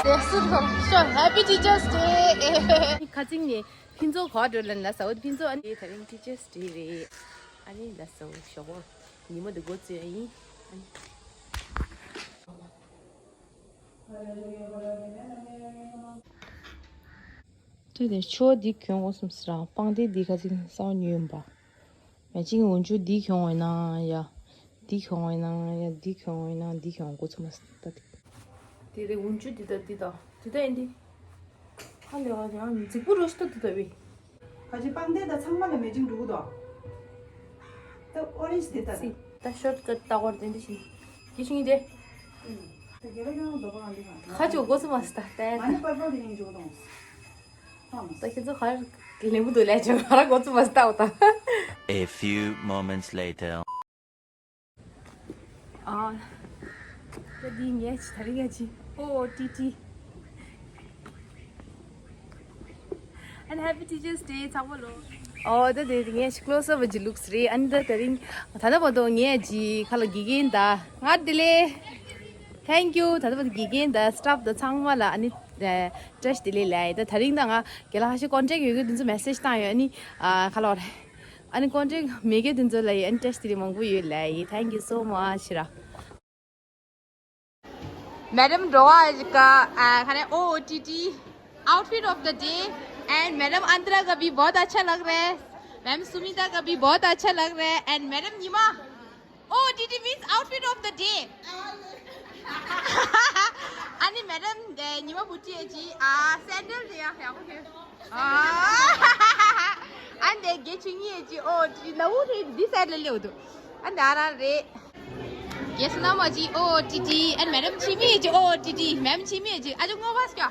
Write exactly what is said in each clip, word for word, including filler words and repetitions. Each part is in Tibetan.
Sure, Happy Teachers' Day. ཁ་ཚིག་ནས་ཕུན་ཚོགས་གོ་འགྲོ་ལན་ལ་ཟའོ་ཕུན་ཚོགས། ཨ་ནི་དེ་རིང་Teachers' Day རེད། ཨ་ནི་ལ་ཟའོ་ཞོག་གོ། ཉི་མ་འདི་འགོ་བཙུགས་ཡ་ཡིན། ཨ་ནི། དེ་ནས་ཆུ་བ་འདི་གྱོན་དགོས་སམ་ཟེར་ར། པང་གདན་འདི་ཁ་ཚིག་གསང་བ་ཉོས་ཡིན་པ། མེ་ཅིང་འོན་ཆུ་འདི་གྱོན་འོས་ན་ཡ། འདི་གྱོན་འོས་ན་ཡ། འདི་གྱོན་འོས་ན་འདི་གྱོན་འགོ་ཚུགས་མ་ད་དེ། དེ་རེད། འོན་ཆུ་འདི་དང་འདི་དང་། འདི་དང་ཡིན་འདི། ཧ་ལས་བ་ཡང་རྫིག་པོ་རོ་ཤི་ཏོ་འདི་དང་བི། ཁ་ཅིག་པང་གདན་དང་ཚང་མ་ལ་མེ་ཅིང་འགྲོ་གི་འདུག་ད་ཨོ་རེན་ཇི་དེ་ལྟ་སི། ད་ཤོར་ཀ་ཊི་ལྟ་སྐོར་དེ་འདྲ་ཞིག་གི་ཤིང་དེ། ད་རྒྱ་ལ་ཡང་འདོགས་པ་གང་འདི་གང་། ཁ་ཅིག་འགོ་ཚུགས་མ་སི་ད་ལྟ་ང་ནི་པར་པར་དེ་ཡིན་འཇུག་དང་། ད་ཁྱེད་ཚོ་ག་རེ་ལེན་པོ་འདུག་ལས་ཆོག་ག་རེ་འགོ་ཚུགས་མ་སི་ད་འོ་ད། A few moments later. ཨ། ད་འདི་ངས་ད་རིང་ཡ་ཅི་ཨོ་ཨོ་ཊི་ཊི། And Happy Teachers' Day ཚང་མ་ལོ། ཨོ་ད་དེ་ངས་ཅི་ཀློ་སི་ཨབ་ཅི་ལུགས་རེད། ཨ་ནི་ད་དེ་རིང་ད་ལྟ་བར་དུ་ངས་ཅི་ཁ་ལ་དགེ་རྒན་ད་ང་བདེ་ལེགས། Thank you. ད་ལྟ་བར་དུ་དགེ་རྒན་ད་སི་ཊཕ་ད་ཚང་མ་ལ་ཨ་ནི་བཀྲ་ཤིས་བདེ་ལེགས་ལབ་ཡ། ད་དེ་རིང་ད་ང་རྒན་ལགས་ཁ་ཤས་ཀོན་ཊེག་ཡོད་མཁན་དེ་ཚོ་མེ་སེ་ཇི་བཏང་ཡོད། ཨ་ནི་ཨ་ཁ་ལོ་རེད། ཨ་ནི་ཀོན་ཊེག་མེད་མཁན་དེ་ཚོ་ལ་ཡི་ཨ་ནི་བཀྲ་ཤིས་བདེ་ལེགས་མང་པོ་ཡོད་ལབ་ཡི། Thank you so much ཤི་ར། Madam འགྲོ་བ་ཞིག་ག་ཨ་ཁ་ནས་ཨོ་ཨོ་ཊི་ཊི outfit of the day and Madam Andra का भी बहुत अच्छा लग रहा है। Ma'am Sumita का भी बहुत अच्छा लग रहा है and Madam ཉི་མ་ཨོ་ཨོ་ཊི་ཊི means outfit of the day. ཨ་ནི་Madam ཉི་མ་བུ་ཊི་ཨེ་ཅི་ཨ་སེན་ཌལ་དེ་ཡང་ཡག་པོ་ཁྱོད། ཨ། ཨ་འདི་དགེ་ཆུང་གཉིས་ཀྱི་ཨོ་ཊི་ཊི་ནང་འུ་ཐེ་འདི་སའིཌ་ལ་སླེབས་འདུག་ཨ་འདི་ཨ་རང་རེད། དགེ་བསོད་ནམས་ཀྱི་ཨོ་ཊི་ཊི་ཨན་མེ་ཌམ་འཆི་མེད་ཀྱི་ཨོ་ཊི་ཊི་མེམ་འཆི་མེད་ཀྱི་ཨ་ཅོ་ངོ་བ་སྐྱོ།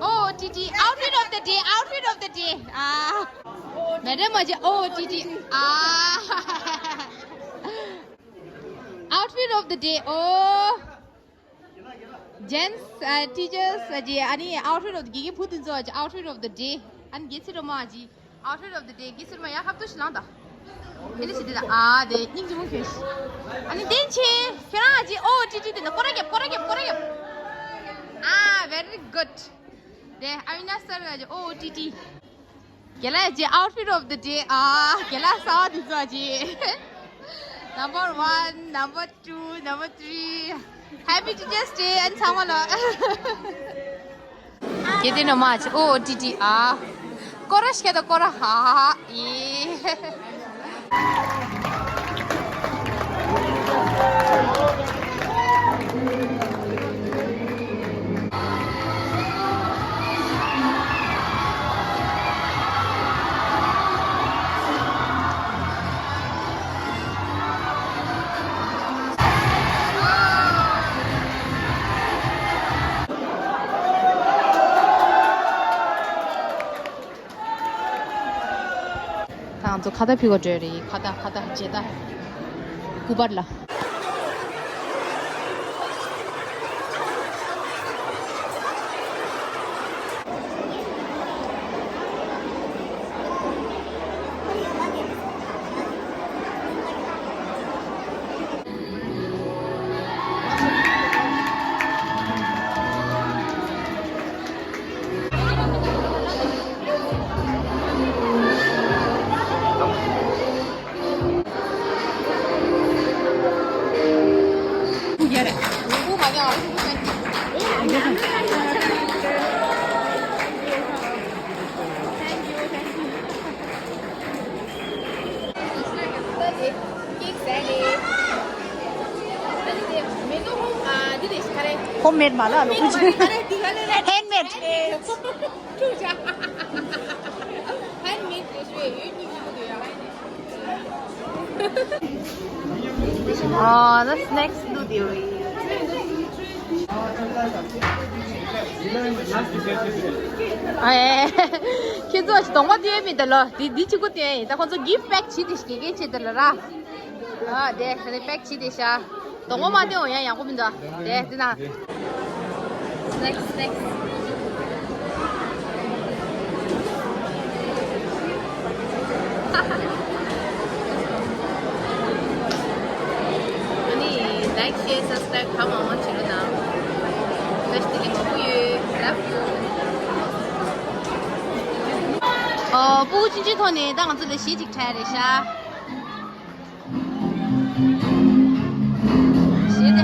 ཨོ་ཊི་ཊི་outfit of the day, outfit of the day. ཨ། མེ་ཌམ་ཀྱི་ཨོ་ཊི་ཊི་ཨ། Outfit of the day. ཨོ། Gents, uh, teachers, uh, ཀྱི་ཨ་ནི་outfit of the དགེ་རྒན་བུ་དེ་ཚོ་ཀྱི་outfit of the day. ཨ་ནི་དགེ་ཚེ་སྒྲོལ་མ་ཀྱི་outfit of the day. དགེ་ཚེ་སྒྲོལ་མ་ཡ་ཧབ་ཏུ་ཞིག་ལངས་དང་། ཨེ་ནི་ཞིག་དེ་དང་ཨ་དེ་སྙིང་རྗེ་མོ་ཁྱོད་ཤི། ཨ་ནི་བདེན་ཆེ་ཁྱོད་རང་ཀྱི་ཨོ་ཊི་ཊི་དེ་ནི་སྐོར་ར་རྒྱབ་སྐོར་ར་རྒྱབ་སྐོར་ར་རྒྱབ། ཨ་very good. དེ་ཨ་ཝི་ནཱཤ་སར་ཀྱི་ཨོ་ཊི་ཊི། རྒན་ལགས་ཀྱི་outfit of the day. ཨ་རྒན་ལགས་གསར་པ་འདི་ཚོ་ཀྱི། Number one, number two, number three. Happy Teachers' Day ཨན་ཚང་མ་ལ། དགེ་ཚེ་སྒྲོལ་མ་ཀྱི་ཨོ་ཊི་ཊི་ཨ། སྐོར་ར་ཤ་དང་སྐོར་ར་ཧ་ཧ་ཧ་ཨི། ད་ང་ཚོ་ཁ་བརྡ་ཕུལ་ག་འགྲོ་རེད། ཁ་བརྡ་ཁ་བརྡ་མཇལ་བརྡ། སྐུ་པར་ལ། ཧོམ་མེད་མ་ལ་ལོ་ཀུ་ཅི། ཧེན་མེད། ཨ་ད་སི་ནེག་སི་འདུག་དེ་བས། ཨ་ཨེ། ཁྱེད་ཚོ་གདོང་པ་སྟོན་མི་འདུག་ལོ། འདི་འདི་གཅིག་པུ་སྟོན་ཡིན། ད་ཁོང་ཚོ་གིཕ་པེག་བྱེད་དེ་ཞིག་གེ་བྱེད་དེ་ལ་ར། ཨ་དེ་རེ་པེག་བྱེད་དེ་ཤ། གདོང་པ་མ་སྟོན་འོ་ཡང་ཡག་པོ་མི་འདུག་དེ་དེ་ན། སི་ནེག་སི་ནེག་སི། ཨ་ནི་ལའིག་ཤེར་སབ་སི་ཀྲའིབ་གང་མང་མང་བྱེད་རོགས་གནང་། ཨོ། སྤུ་གུ་ཆུང་ཆུང་ཐོག་ནས་ད་ང་ཚོ་ལ་གཞས་ཅིག་འཁྲབ་རེད་ཤག་གཞས་དེ།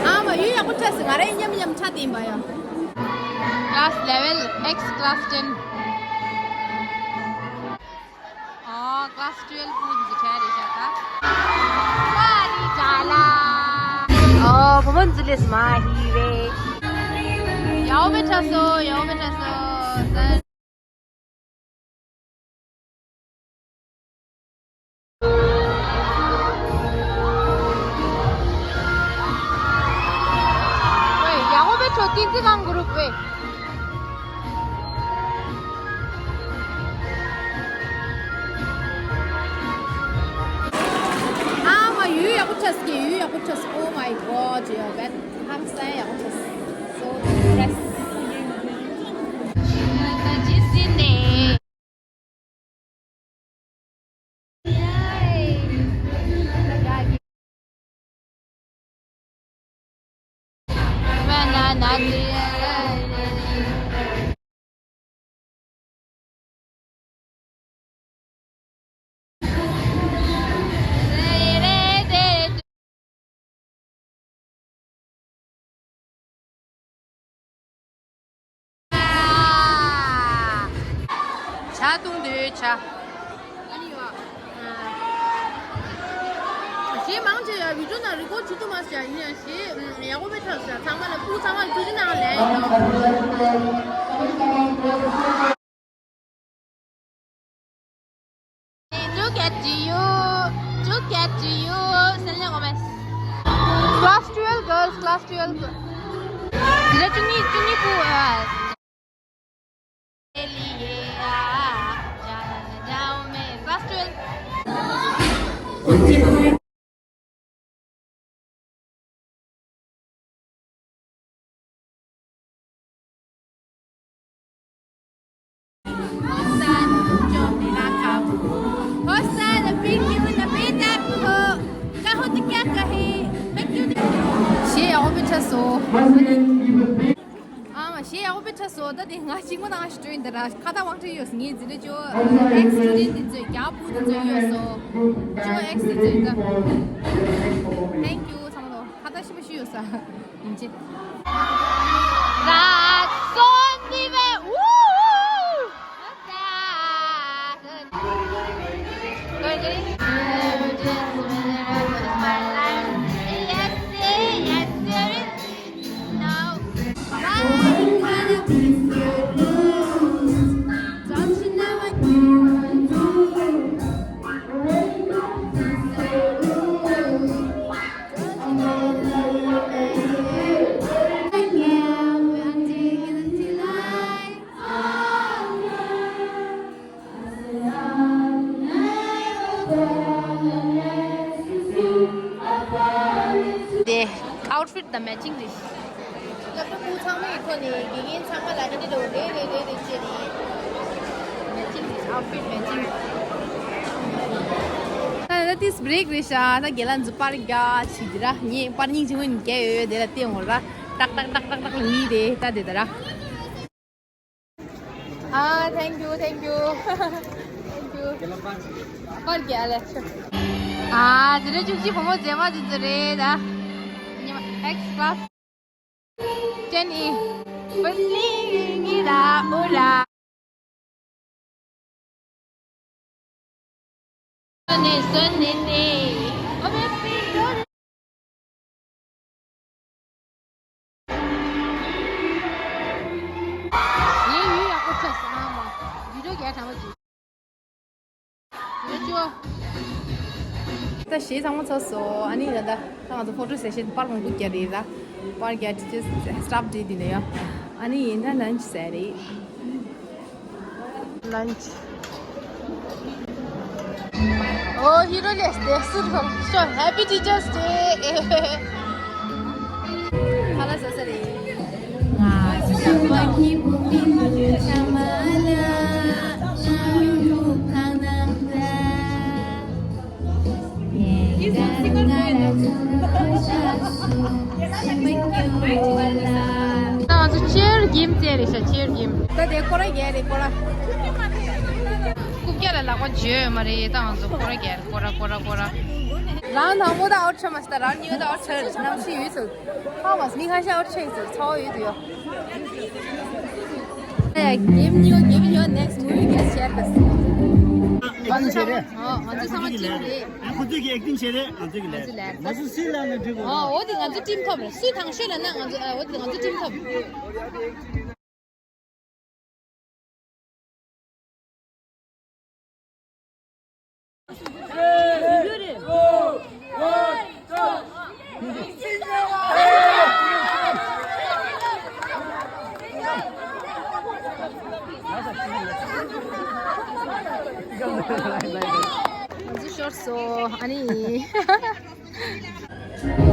ཨ་མ། ཡུལ་ཡག་པོ་འཁྲབ་སོང་། ང་རང་མཉམ་མཉམ་འཁྲབ་བསྡད་ཡིན་པ་ཡ། Class eleven, X class ten. ཨོ། Class twelve པུ་འདི་ཚོ་འཁྲབ་རེད་ཤག་ད། ཨོ། བུ་མོ་འཛུལ་ལེ་སྨ་ཧི་རེད། ཡག་པོ་འཁྲབ་སོང་། ཡག་པོ་འཁྲབ་སོང་། ཝེ། ཡག་པོ་འཁྲབ་སོང་། ཏིན་ཏི་ཁང་གུ་རུབ་ཝེ། ཨ་མ། ཡུལ་ཡག་པོ་འཁྲབ་སོང་། ཡུལ་ཡག་པོ་འཁྲབ་སོང་། Oh my God, you are bad. ཧང་སང་ཡག་པོ་འཁྲབ་སོང་། So impressed. ཇ་བཏུང་དུས་ཇ། གཞས་མང་ཆེ་ཡ་བི་ཌིའོ་ནང་རི་ཀོཌ་བྱེད་ཐུབ་མ་སོང་། ཡིན་ཡང་གཞས་ཡག་པོ་དཔེ་འཁྲབ་སོང་། ཚང་མ་ལ་སྤུ་གུ་ཚང་མ་ལ་ཐུགས་རྗེ་གནང་ལན་ཡོད། Look at you, look at you. སེམས་ལས་འོ་མས། Class twelve girls, class twelve. འདི་ལ་བཅུ་གཉིས། བཅུ་གཉིས་པུ། Class twelve. གཞས་ཡག་པོ་དཔེ་འཁྲབ་སོང་། ཨ་མ། གཞས་ཡག་པོ་དཔེ་འཁྲབ་སོང་། ད་དེ་ང་གཅིག་པོ་ནང་ཞིག་འགྲོ་ཡིན་ད་ར། ཁ་བརྡ་དབང་ཁྲིད་ཡོད་ངས་འཛིན་གྲྭ་ཅོ། Ex student དེ་ཚོས། རྒྱ་བུ་དེ་ཚོས་ཡོད་སོ། ཅོ་ex དེ་ཚོས་ད། Thank you ཚང་མ་ལོ། ཁ་བརྡ་ཞིམ་པོ་ཞིག་ཡོད་ས་ཡིན་ཅི། ར་སོན་དི་བེ་ཝུ། དེ་outfit དང་matching རེད། སློབ་གྲྭ་ཕྲུ་གུ་ཚང་མའི་ཐོག་ནས་དགེ་རྒན་ཚང་མ་ལ་ག་འདྲ་འདྲ་བོ་རེད་རེད་རེད་རེད་ཅེས་ནས་matching རེད། outfit matching རེད། ད་ད་ཏིས་break རེད་ཤག་ད་རྒན་ལགས་ཚོ་པར་རྒྱག་བྱེད་དེ་ར། ངས་པར་སྙིང་རྗེ་མོ་ནས་རྒྱག་ཡོད་ཡོད་དེ་ལ་བལྟས་འོང་ར། ཏག་ཏག་ཏག་ཏག་ཏག་ལ་ཡིན་རེད་ད་དེ་ད་ར། ཨ། thank you, thank you, thank you. པར་རྒྱག་ལེ། ཨ། དེ་རིང་བཅུ་གཅིག་བུ་མོ་མཛེས་མ་དེ་ཚོ་རེད་ད། X class. ཅན་ཨི། པར་སླིང་ངེ་ར་ཨོ་ར། སོན་ནེ་སོན་ནེ་ནེ། ཨོ་མེ་པི་ཡོ། ངའི་ཡུལ་ཡག་པོ་ཆགས་སོང་། ཨ་མ། བི་ཌིའོ་རྒྱག་དྲང་པོ་བྱེད། ཡོ་ཅོ། ད་གཞས་ཚང་མ་ཚར་སོང་། ཨ་ནི་ད་ད་ད་ང་ཚོ་ཕོ་ཊོ་སེ་ཤན་པར་མང་པོ་བརྒྱབ་རེད་ལ། པར་བརྒྱབ་ཅི་ཅི་སི་ཊོབ་བྱས་དེ་ནས་ཡོ། ཨ་ནི་ཡིན་ད་ལན་ཆི་ཟེར་རེད། Lunch. Oh, he really is there. So, so happy Teachers' Day. Hello, Sasari. ད་ང་ཚོ་ཅེར་གིམ་བཙལ་རེད་ཤག་ཅེར་གིམ། ད་དེ་སྐོར་ར་རྒྱག་རེད་སྐོར་ར། རྐུབ་བཀྱག་ལ་ལག་པ་འཇུ་ཡོད་མ་རེད། ད་ང་ཚོ་སྐོར་ར་རྒྱག་རེད་སྐོར་ར་སྐོར་ར་སྐོར་ར། རང་དང་པོ་ད་ཨའུཊ་ཆགས་མ་སོང་། ད་རང་གཉིས་ཀ་ད་ཨའུཊ་ཆགས་རེད། གནམ་གཤིས་ཡོད་ཚོད། ཧ་མ་སོང་། མི་ཁ་ཤས་ཨའུཊ་ཆགས་ཚོད་ཚ་བ་ཡོད་དུ་ཡོད། Game new, game new, next movie guest share ཀ་སི། ཨ་ནི་བྱས་རེད། ཨ་ང་ཚོ་ཚང་མ་ཅིག་རེད། ཁོ་ཚོས་ཀྱི་ཨེག་ཊིང་བྱས་རེད། ང་ཚོས་ཀྱི་ལས་རེད། ང་ཚོ་སུའི་ལས་ལ་འགྲིག་གོ། ཨོ་འོ་དེ་ང་ཚོ་ཊིམ་ཐོབ་རེད། སུས་ཐང་ཤོས་ལ་ན་ང་ཚོ་ཨོ་དེ་ང་ཚོ་ཊིམ་ཐོབ། ང་ཚོ་ཤོར་སོང་། ཨ་ནི།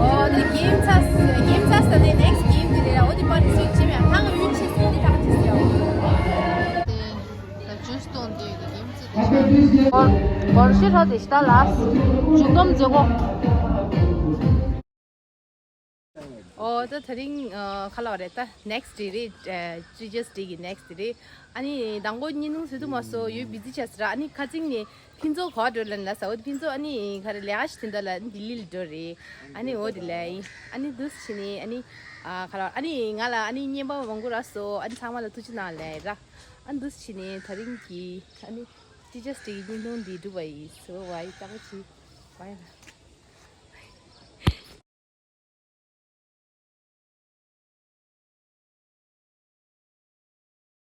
ཨོ་དེ་གེམ་ཚར་གེམ་ཚར་ས་ནས་ནེག་སི་གེམ་དེ་རེད། ཨོ་དེ་པར་ཊི་སི་པེཊ་བྱེད་མེད། ཐང་ཡུན་ཆེ་སོང་དེ་ཐང་ཆེ་སོང་། ད་ཇུས་གཏོང་དུས་ཀྱི་གེམ་ཚེ་དེ་ཤར་སྒོར་སྒོར་ཤེ་ཧྲ་དེ་ཤ་ད་ལ་འཇུག་སྡོམ་མཛད་སྒོ། ཨོ་ད་དེ་རིང་ཨ་ག་ལ་བ་རེད། ད་ནེག་སི་ཌེ་རེད། ཨ་ཊི་ཅར་སི་ཌེ་གི་ནེག་སི་ཌེ་རེད། ཨ་ནི་མདང་དགོང་བརྙན་ཐུང་བཟོ་ཐུབ་མ་སོང་། ཡོད་བི་ཛི་ཆགས་སོང་ར། ཨ་ནི་ཁ་ཚིག་ནས་ཕུན་ཚོགས་ག་པར་འགྲོ་ལབ་ན་ལབ་ས། འོ་དེ་ཕུན་ཚོགས་ཨ་ནི་ག་རེ་ལས་ཀ་ཞིག་དེ་འདྲ་ལ་ལྡི་ལི་ལ་འགྲོ་རེད། ཨ་ནི་འོ་དེ་ལས་ཨ་ནི་འདུག་སེ་བྱས་ནས་ཨ་ནི་ཨ་ག་ལ་ཨ་ནི་ང་ལ་ཨ་ནི་རྔན་པ་མང་པོ་རག་སོང་། ཨ་ནི་ཚང་མ་ལ་ཐུགས་རྗེ་གནང་ལབ་ར། ཨ་ནི་འདུག་སེ་བྱས་ནས་དེ་རིང་གི་ཨ་ནི་ཊི་ཅར་སི་ཌེ་གི་བརྙན་ཐུང་འདི་འགྲུབ་པ་ཡིན། སོ་བ་ཡི་ལྟ་བ་བྱེད་པ་ཡིན།